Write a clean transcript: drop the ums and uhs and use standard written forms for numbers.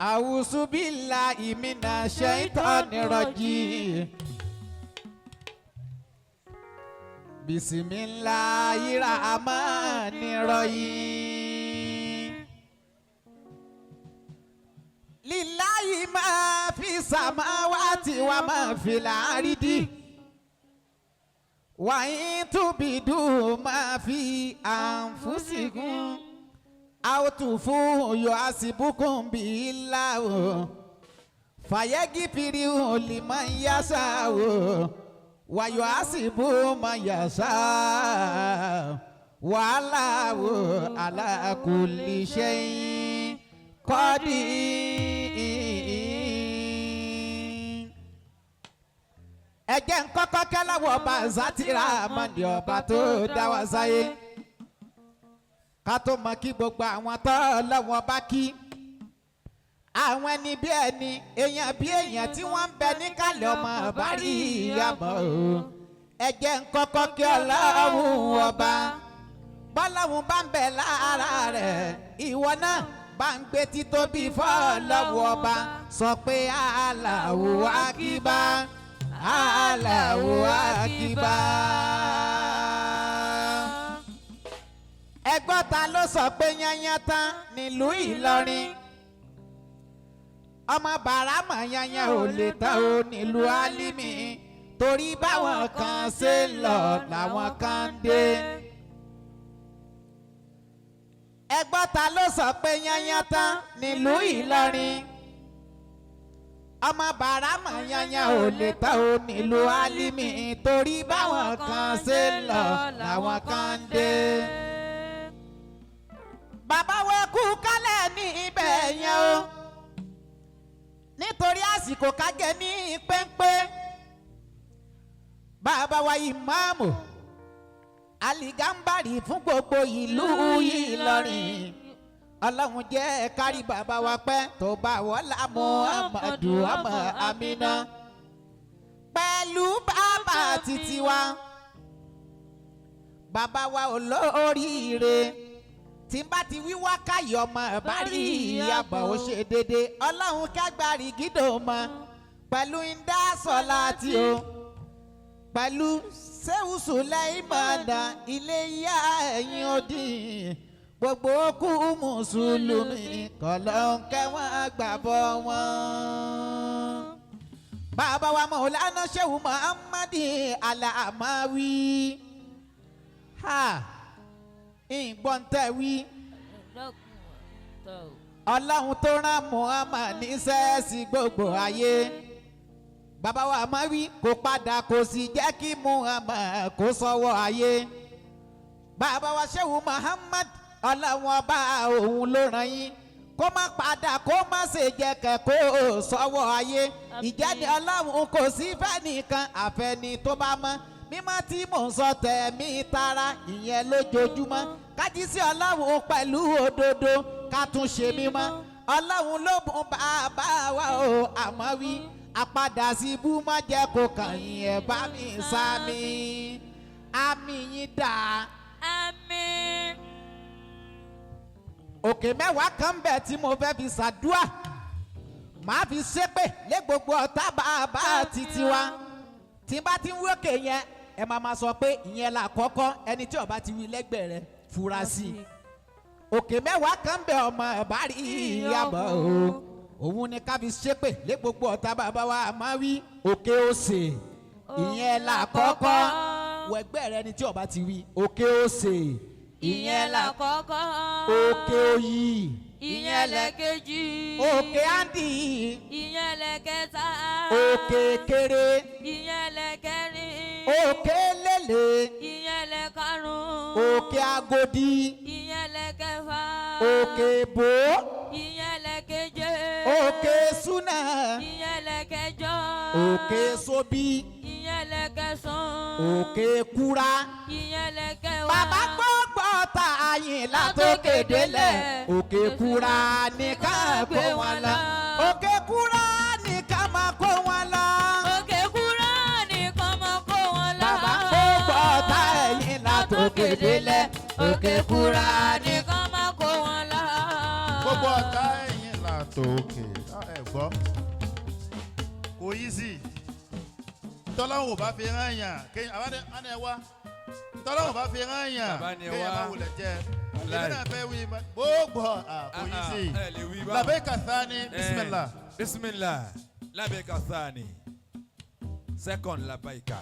أعوذ بالله من الشيطان الرجيم بسم الله الرحمن الرحيم لله ما في السماوات وما في الأرض وإن تبدوا ما في أنفسكم أو تخفوه يحاسبكم به الله فيغفر لمن يشاء ويعذب من يشاء والله على كل شيء قدير. Ẹ jẹ́ n kọ́kọ́ kẹ́láwọ̀ ọba Zátírà Amadi, ọba tó dá wa sáyé, ká tó mọ kí gbogbo àwọn tó lọ́wọ́ bá kí àwọn ẹni bí ẹni, èèyàn bí èèyàn tí wọ́n ń bẹ níkàlẹ̀ ọmọ bá rí ìyàmọ̀ o. Ẹ jẹ́ n kọ́kọ́ kí Ọlọ́run ọba. Bọ́lọ́run bá ń bẹ lára rẹ̀, ìwọ náà bá ń gbé títóbi fọ́lọ́run ọba. Sọ pé Allahu Akbar, Allahu Akbar. Ẹgbọ́n, ta ló sọ pé yányán tán nílùú Ìlọrin? Ọmọ bàrámà, yányán ò lè tán o nílùú Álímì, torí báwọn kan ṣe ń lọ làwọn kan ń dé. Ẹgbọ́n, ta ló sọ pé yányán tán nílùú Ìlọrin? Ọmọ bàrámà, yányán ò lè tán o nílùú Álímì, torí báwọn kan ṣe ń lọ làwọn kan ń dé. Bàbá wa kú kálẹ̀ ní ibẹ̀ yẹn o, nítorí àsìkò kágẹ́ ní péńpé. Bàbá wa ìmáàmù Aligambari fún gbogbo ìlú Ìlọrin, Ọlọ́run jẹ́ kárí bàbá wa pẹ́ tó bá wọ́lá Muhammadu ọmọ Amina, pẹ̀lú bàbá títí wa, bàbá wa olóríire. Tí n bá ti wí wákàyọ̀ ọmọ bá rí ìyàbọ̀, ó ṣe déédéé. Ọlọ́run kágbárí gídò mọ́ pẹ̀lú indásọ́lá tí o pẹ̀lú sẹ́wùsù lẹ́yìnmọ̀dà ilé yá ẹ̀yìn odi, gbogbo kú mùsùlùmí kọ̀lọ́ǹkẹ́ wọn gbàbọ̀ wọn. Bàbá wa Mọ̀lánà Ṣéwù Muhammadi Alamawi, ha, ìgbọ́n tẹ̀ wí. Ọlọ́run tó rán Muhammad níṣẹ́ sí gbogbo ayé, bàbá wa máa wí kó padà, kò sì jẹ́ kí Muhammad kó sọ́wọ́ ayé. Bàbá wa Ṣéwù Muhammad, Ọlọ́run ọba òun ló rán yín, kó má padà, kó má ṣe jẹ́ kẹ́ kó sọ́wọ́ ayé. Ìjẹ́ni Ọlọ́run kò sí fẹ́nìkan àfẹ́ni tó bá mọ́ mímọ́ tí mò ń sọ tẹ̀mí tara ìyẹn lójoojúmọ́, kájí sí Ọlọ́run pẹ̀lú òdodo, ká tún ṣe mímọ́. Ọlọ́run ló bùn bàbá wa o, àmọ́ wí àpadà sí ibú má jẹ́ kó kàn yín. Ẹ̀ bá mi sámi àmì yín dà. Àmín. Òkè mẹ́wàá kan bẹ̀ tí mo fẹ́ fi ṣàdúà, màá fi ṣépè lé gbogbo ọ̀tá bàbá títí wa. Tí n bá ti ń wókè yẹn, ẹ máa ma sọ pé ìyẹn là kọ́kọ́. Ẹni tí ó bá ti wí lẹ́gbẹ̀ẹ́ rẹ̀, fura sí i. Òkè mẹ́wàá kan bẹ̀, ọmọ ẹ̀ bá rí ìyàbọ̀ o, òun ni ká fi ṣépè lé gbogbo ọ̀tá bàbá wa. Máa wí òkè òsè, ìyẹn là kọ́kọ́. Wẹ̀gbẹ́ rẹ ni tí ó bá ti wí òkè òsè, ìyẹn là kọ́kọ́. Òkè òyì, Ìyẹn lẹ́kejì. Òkè àǹdí, Ìyẹn lẹ́kẹta. Òkè kéré, Ìyẹn lẹ́kẹrin. Òkè lélẹ̀, Ìyẹn lẹ́karùn-ún. Òkè agodi, Ìyẹn lẹ́kẹfà. Òkè bò, Ìyẹn lẹ́keje. Òkè súnà, Ìyẹn lẹ́kẹjọ. Òkè sobi, Ìyẹn lẹ́kẹsàn-án. Òkè kúra. Ìyẹn lẹ́kẹwàá. Bàbá gbogbo ta àyìn látòkè délẹ̀, òkè kúra ní ká kó wọn lọ, òkè kúra ní ká máa kó wọn lọ. Òkè kúrò nìkan máa kó wọn lọ. Bàbá gbogbo ta ẹ̀yìn látòkè délẹ̀, òkè kúra ní nìkan máa kó wọn lọ. Gbogbo ọ̀tá ẹ̀yìn látòkè. Tó òkè ẹ gbọ́, kò yí sí tọ́láwò bá fi rán yàn kéèyàn àbádé ánà ẹ wá, tọ́láwò bá fi rán yàn Bàbá ni ẹ kéèyàn wá. má wulẹ̀ jẹ́. Wàláì. Èmi náà fẹ́ wí gbogbo kò yí sí. Ẹ lè wí báwọn. Labẹ́ka thani, bisimilah. Bisimilah, labẹ́ka thani, second labaika.